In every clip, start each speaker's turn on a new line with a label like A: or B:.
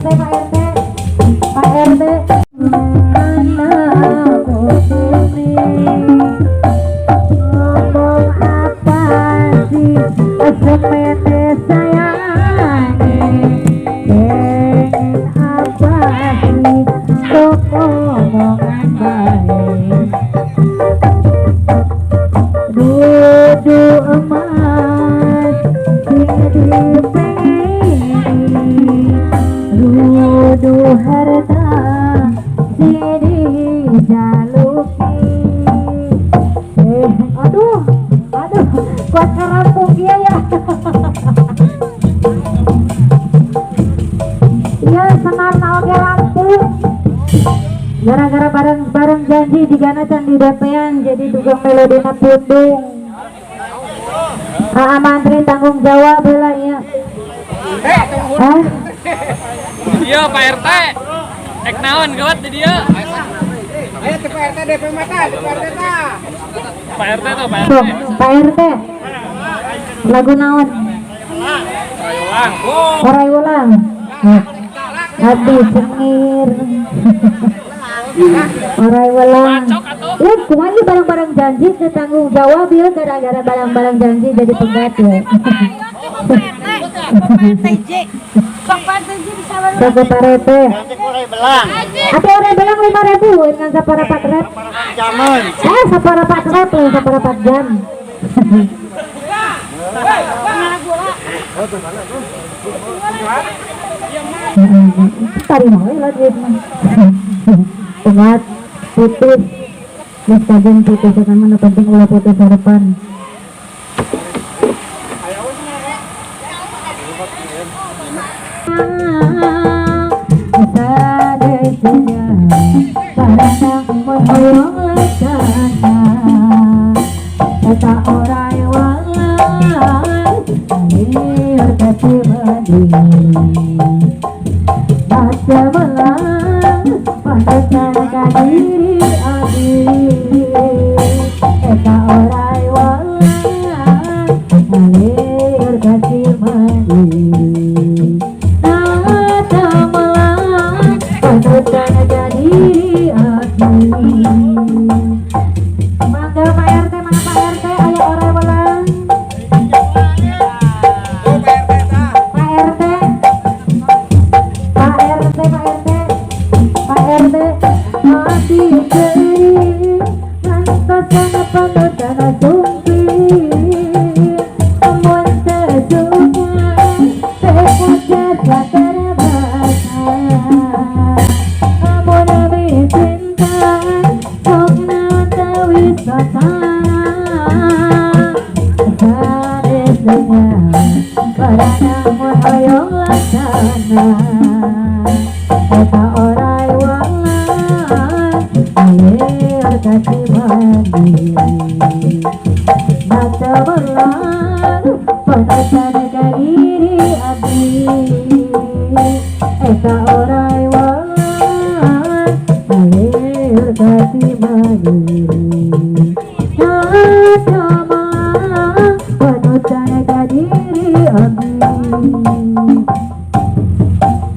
A: Pak RT, Pak RT. Anakku ini ngomong apa sih, semene sayange, pengen apa sih, kok omongan baik dudu emas sing dipengeni, dudu harta sing dijaluki. Eh, aduh, aduh, kuat karampung dia ya. Iya, senar oge rampung gara-gara bareng-bareng janji jigana can di DP-an, jadi dugeng melodina pundung. Aa Mantri tanggung jawab heula ya. Hah?
B: Iya, Pak RT. Ek naon gawat di dia?
C: Ayo ke Pak RT DP mata, Pak RT ta.
B: Pak RT tuh, Pak RT.
A: Tuh, Pak RT. Lagu naon?
B: Ulang.
A: Orai ulang. Abdi cengir. Orai ulang.
B: Bacok atuh.
A: Ya, kumaha ieu barang-barang janji teu tanggung jawab ya, gara-gara barang-barang janji jadi pegat ya. Sok Pak RT. Atau orai belang 5.000 dengan saparapat rep.
C: Jaman.
A: Eh, saparapat rep, saparapat jam. Tarima we lah duit mah. Umat putus. Geus kajen putus eta mah, nu penting ulah putus harapan. Sadesanya parana mun hoyong laksana, eta orai walang lieur kasih mandi. Baca melang pantesan ka diri abdi, eta orai walang lieur kasih mandi. Baca melang pantesan ka diri abdi. Mangga Pak RT, mana Pak RT? Ayo orai welang.
C: Tuh Pak RT ta.
A: Pak RT, Pak RT, Pak RT, Pak RT, hati gering, ngantosan panutan sumping, mun teu suka teh pucat terbakar, amun cinta sok naon teu wisata, sadesanya parana mun hoyong laksana, eta orai walang lieur kasih mandi. Baca belang panutan ka diri abdi, eta orai walang lieur kasih mandi. Baca belang panutan ka diri abdi.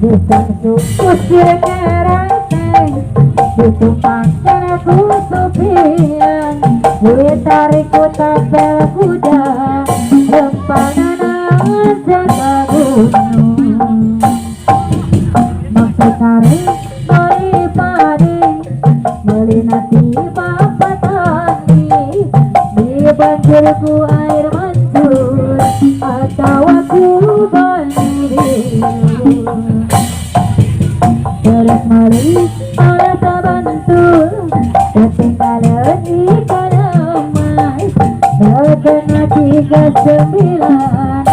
A: Ditangsu usir kerenteng, ditumpangkan ku sopian, ditarik ku tapel kuda, rempangan ka gunung. Maksud tarik beli padi, beli nasi bapak tani, dibanjir ku air mancur, atau aku banjir. Terus mari alat bantu, ketinggalan ikan emas, terkena 39.